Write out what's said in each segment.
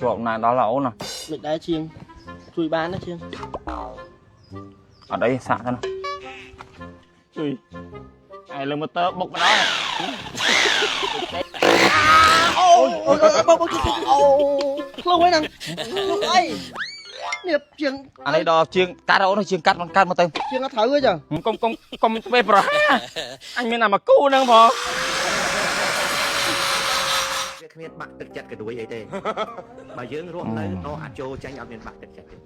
ជាប់ណាស់ដល់អូនណា មិនដែរជាងជួយបានណាជាង អត់អីសាក់ទៅណាជួយឯលើម៉ូទ័របុកម្ដង អូអូបងបងអូធ្លុះហ្នឹងធ្លុះអីនេះជាង អានេះដល់ជាងកាត់អូនជាងកាត់មិនកាត់មកទៅ ជាងអត់ត្រូវទេចឹង កុំកុំកុំធ្វើប្រហាអញមានអាមកគូហ្នឹងផង វាគ្មានបាក់ទឹកចិត្តកដួយអីទេបើយើងរស់នៅដកអាចចូលចាញ់អត់មានបាក់ទឹកចិត្តទេឯ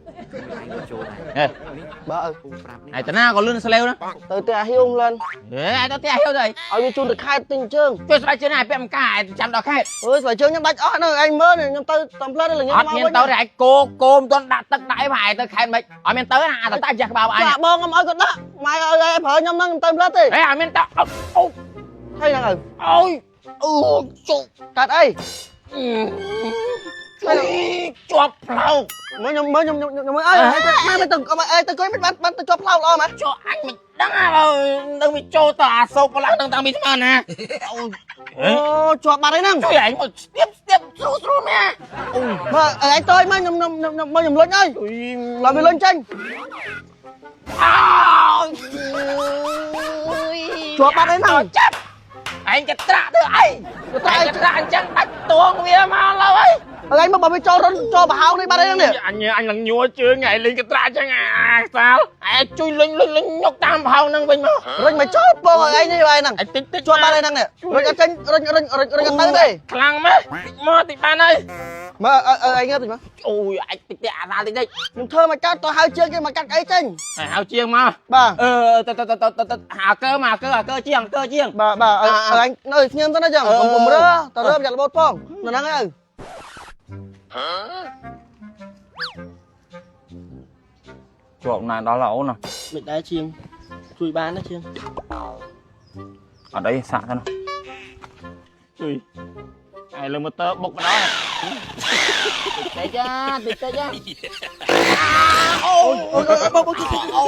ងក៏ចូលដែរ ហេ នេះ បើ ពូប្រាប់នេះ ឯតាណាក៏លឿនស្លេវណា ទៅផ្ទះហៀវលិន ហេឯទៅផ្ទះហៀវទៅអី ឲ្យវាជូនទៅខេត្តទិញជើង ជួយស្បែកជើងឯងពាក់មកកាឯងចាំដល់ខេត្ត អើយស្បែកជើងខ្ញុំដាច់អស់នៅឯងមើលខ្ញុំទៅតាមផ្លូវល្ងាច អត់មានទៅទេឯងគោគោមិនទាន់ដាក់ទឹកដាក់អីមកឯងទៅខេត្តមិនអត់មានទៅណាអាតតាចាស់ក្បាលអញ ចាបងខ្ញុំឲ្យគាត់ដាក់ម៉ែឲ្យឯងប្រើខ្ញុំហ្នឹងខ្ញុំទៅផ្លូវទេ ហេអត់មានទៅអូ ហើយហ្នឹង អូយអូជុក កាត់អី ជាប់ផ្លោក មើលខ្ញុំមើលខ្ញុំខ្ញុំមើលអើយម៉ែមិនទៅអើយទៅអង្គុយមិនបានបានទៅជាប់ផ្លោកល្អម៉ែ ចូលអញមិនដឹងអានឹងវាចូលទៅអាសោកប្រឡាក់នឹងតាំងពីស្មានណាអូ អូជាប់បាត់ហើយហ្នឹង ជួយឯងមកស្ទាបស្ទាបស្រួលស្រួលមែនអូ មើលឯងទៅមើលខ្ញុំខ្ញុំខ្ញុំមើលខ្ញុំលុញអើយឡើយវាលុញចេញ អោ ជាប់បាត់ហើយហ្នឹង ចាប់ឯងកត្រាក់ទៅអីតែកត្រាក់អញ្ចឹងដាច់តងវាមកឡើយ ឯងមកបើវាចូលរុនចូលប្រហោងនេះបាត់ហើយហ្នឹងនេះ អញអញឡើងញួរជើងឯងលេងកត្រាក់អញ្ចឹងអាសាលឯងជួយលុញលុញលុញញុកតាមប្រហោងហ្នឹងវិញមក រុញមកចូលពងឯងនេះឯងហ្នឹង ឯងតិចតិច ជាប់បាត់ហើយហ្នឹងនេះរុញអត់ចេញរុញរុញរុញរុញអត់ទៅទេ ខ្លាំងម៉េះតិចមកតិចបានហើយ មើលឯងងើបតិចមក អូយឯងតិចតិចអាសាលតិចតិច ខ្ញុំធ្វើមកកាត់ទៅហៅជើងគេមកកាត់អីចេញ ហើយហៅជាងមក បាទ អឺទៅទៅទៅទៅទៅអាកើមកអាកើអាកើជាងអាកើជាង បាទបាទឯងនៅស្ងៀមទៅណាចឹងកុំរើតរើប្រយ័ត្នរបូតផងនៅហ្នឹងឯង ជាប់ណាស់ដល់អូនណា មិនដែរជាងជួយបានណាជាង អត់អីសាក់ទៅណាជួយឯលើម៉ូទ័របុកម្ដងតិចតិចតិចតិចអូ អូបងបងអូ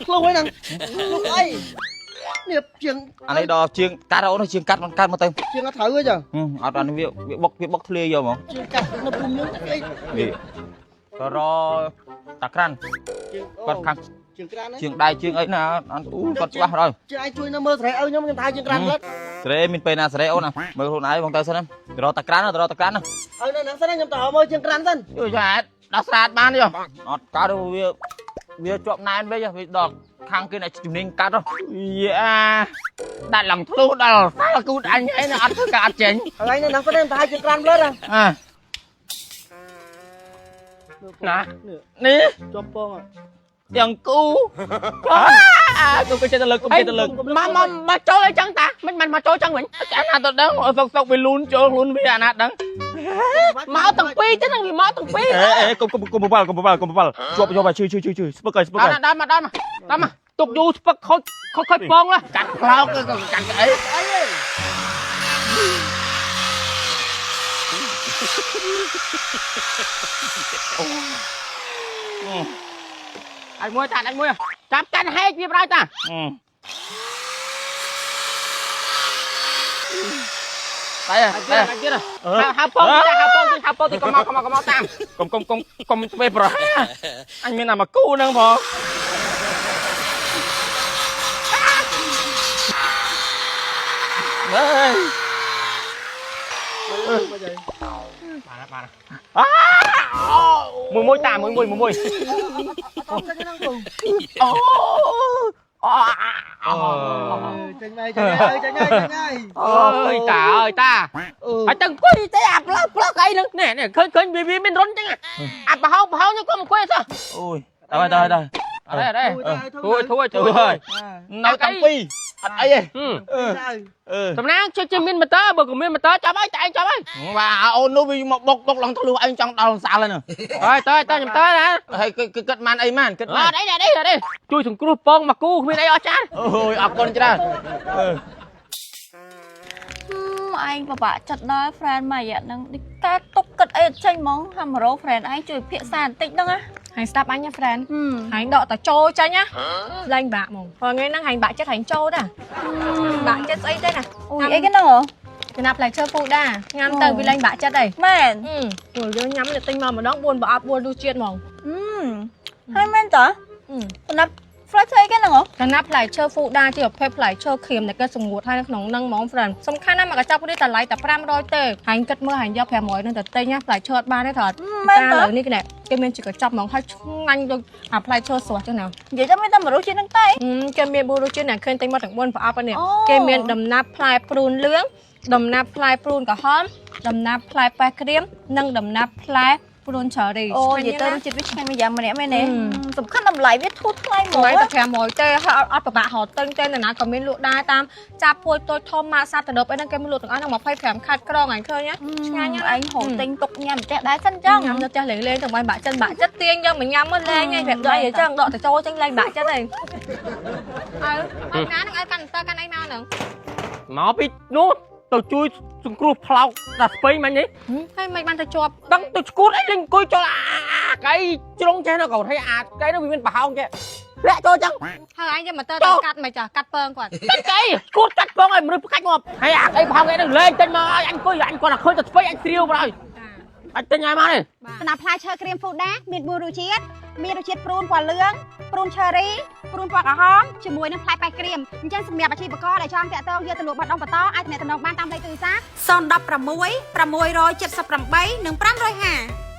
ធ្លុះហ្នឹងធ្លុះអីនេះជាង អានេះដល់ជាងកាត់អូនជាងកាត់មិនកាត់មកទៅ ជាងអត់ត្រូវទេចឹង អត់អានេះវាវាបុកវាបុកធ្លាយយកហ្មង ជាងកាត់នៅភូមិយើងអី នេះតរតាក្រាន់ ជាង គាត់ខាង ជាងក្រាន ជាងដៃជាងអីណាអូគាត់ច្បាស់ហើយ ជាងឯងជួយនៅមើលស្រែឪខ្ញុំខ្ញុំថាជាងក្រានគាត់ ស្រេមានពេលណាស្រេអូនមើលខ្លួនឯងបងទៅសិនរកតាក្រាន់រកតាក្រាន់ ឪនៅហ្នឹងសិនខ្ញុំទៅមើលជាងក្រានសិន ជួយចាដោះស្រាតបានទេអត់កើតវាវាជាប់ណែនវិញវាដល់ខាងគេអ្នកជំនាញកាត់យ៉ាដាក់ឡើងធ្លុះដល់សាល់គូតអញឯងអត់ធ្វើការអត់ចេញ ឯងនៅហ្នឹងសិនខ្ញុំទៅជាងក្រានផ្លិត អាណានេះ ជាប់ពង ទាំងគូអាគូចេះទៅលើគូចេះទៅលើ មកមកមកចូលអីចឹងតាមិនមិនមកចូលចឹងវិញ ចាណាទៅដឹងសុកសុកវាលូនចូលខ្លួនវាអាណាដឹង មកទាំងពីរចឹងហ្នឹងវាមកទាំងពីរ អេអេកុំកុំកុំបបល់កុំបបល់កុំបបល់ជាប់ជាប់ហើយជួយជួយជួយជួយស្ពឹកហើយស្ពឹកហើយ ដល់ដល់មកដល់មកដល់មកទុកយូរស្ពឹកខូចខូចខូចពងឡា កាត់ផ្លោកក៏កាត់អី អី អញមួយតាអញមួយចាប់កាន់ហែកវាប្រយតា តែ ទៀត តែ ទៀតហៅពងតាហៅពងទីហៅពងទីកុំមកកុំមកកុំមកតាម កុំកុំកុំកុំធ្វើប្រហាអញមានអាមកគូហ្នឹងផងអើយបាន មួយមួយតាមួយមួយមួយមួយ អត់ចេញហ្នឹងពង អូអូ ចេញមកចេញហើយចេញហើយចេញហើយ អើយតាអើយតា អឺ ហើយទាំងអង្គុយទេអាផ្លោផ្លោកអីហ្នឹងនេះនេះឃើញឃើញវាវាមានរុនចឹងអាប្រហោងប្រហោងហ្នឹងក៏អង្គុយសោះ អូយទៅទៅទៅ អរេអរេ ធួយ ធួយធួយធួយ នៅតាំងពីអត់អីទេអឺអឺ តំណាងជិះមានម៉ូទ័របើក៏មានម៉ូទ័រចាប់ហើយតែឯងចាប់ហើយ បាទអូននោះវាមកបុកបុកឡើងធ្លុះឯងចង់ដល់សាលហ្នឹង ហើយតើតើខ្ញុំតើណា ហើយគិតបានអីបានគិត អ បាន ត់អីអត់អីអត់អីជួយសង្គ្រោះពងមកគូគ្មានអីអស់ចាន អូយអរគុណច្រើនអឺ ឯងពិបាកចិត្តដល់ friend មួយរយៈហ្នឹងដូចកើតទុកគិតអីអត់ចេញហ្មងហាមរោ friend ឯងជួយភាសាបន្តិចហ្នឹងណា ហែងស្ដាប់អញណា friend ហឹម ហែងដកតចូលចាញ់ណាឡើងបាក់ហ្មងព្រោះថ្ងៃហ្នឹងហែងបាក់ចិត្តហែងចូលតាបាក់ចិត្តស្អីទេណា អូយអីគេហ្នឹងហ៎ ចំណាប់ផ្លែឈើហ្វូដាញ៉ាំទៅវាលែងបាក់ចិត្តហើយ មែន ព្រោះយើងញ៉ាំទិញមកម្ដង4ប្រអប់4រសជាតិហ្មង អឺហើយមែនតាចំណាប់ផ្លែឈើអីគេហ្នឹងហ៎ ចំណាប់ផ្លែឈើហ្វូដាជាប្រភេទផ្លែឈើក្រៀមដែលគេសម្ងួតហើយនៅក្នុងហ្នឹងហ្មង friend សំខាន់ណាស់មកកញ្ចប់នេះតម្លៃតែ500ទេហើយគិតមើលហើយយក500ហ្នឹងទៅទិញណាផ្លែឈើអត់បានទេត្រូវអត់ មែនតា ឥឡូវនេះគេគេមានជាកញ្ចប់ហ្មងហើយឆ្ងាញ់ដូចអាផ្លែឈើស្រស់ចឹងណា និយាយទៅមានតែមួយរសជាតិហ្នឹងទេ គេមាន4រសជាតិអ្នកឃើញទិញមកទាំង4ប្រអប់នេះ អូ គេមានដំណាប់ផ្លែព្រូនលឿងដំណាប់ផ្លែព្រូនក្រហមដំណាប់ផ្លែប៉េះក្រៀមនិងដំណាប់ផ្លែព្រូនឆារី អូនិយាយទៅរសជាតិវាឆ្ងាញ់មួយយ៉ាងម្នាក់មែនទេសំខាន់តម្លៃវាធូរថ្លៃហ្មង តម្លៃតែ500ទេហើយអត់ពិបាករកទិញទេនរណាក៏មានលក់ដែរតាមចាប់ពួយតូចធំម៉ាកសាតដបអីហ្នឹងគេមានលក់ទាំងអស់ហ្នឹង25ខាត់ក្រងអញឃើញណាឆ្ងាញ់ណាស់ ឯងហូតទិញទុកញ៉ាំផ្ទះដែរសិនចឹង ញ៉ាំនៅផ្ទះលេងលេងទាំងបាញ់បាក់ចិនបាក់ចិត្តទាញយកមកញ៉ាំមកលេងឯងប្រាប់ដល់អីចឹងដកទៅចូលចឹងលេងបាក់ចិត្តឯងអើអត់ណានឹងឲ្យកាន់តើកាន់អីមកហ្នឹង មកពីនោះទៅជួយសង្គ្រោះផ្លោកតាស្ពៃមិញនេះ ហើយមិនបានទៅជាប់ ដឹងទៅឈួតអីលេងអង្គុយចូលអាកៃជ្រុងចេះនៅកោថៃអាកៃនោះវាមានប្រហោងចេះលាក់ចូលចឹង ហើយឯងយកមកទៅទៅកាត់មិនចាកាត់ពងគាត់ កាត់កៃឈួតកាត់ពងឲ្យមនុស្សផ្កាច់ងាប់ហើយអាកៃប្រហោងឯនោះលេងចេញមកឲ្យអញអង្គុយអញគាត់តែឃើញតែស្ពៃអញស្រាវបណ្ដោយអញទិញឲ្យមកនេះ ដំណាប់ផ្លែឈើក្រៀមហ្វូដាមាន4រសជាតិមានរសជាតិព្រូនពណ៌លឿងព្រូនឆឺរីព្រូនពណ៌ក្រហមជាមួយនឹងផ្លែប៉េះក្រៀមអញ្ចឹងសម្រាប់អាជីវករដែលចង់តាក់ទងយកទៅលក់បាត់ដងបន្តអាចទំនាក់ទំនងបានតាមលេខទូរស័ព្ទ016 678និង550។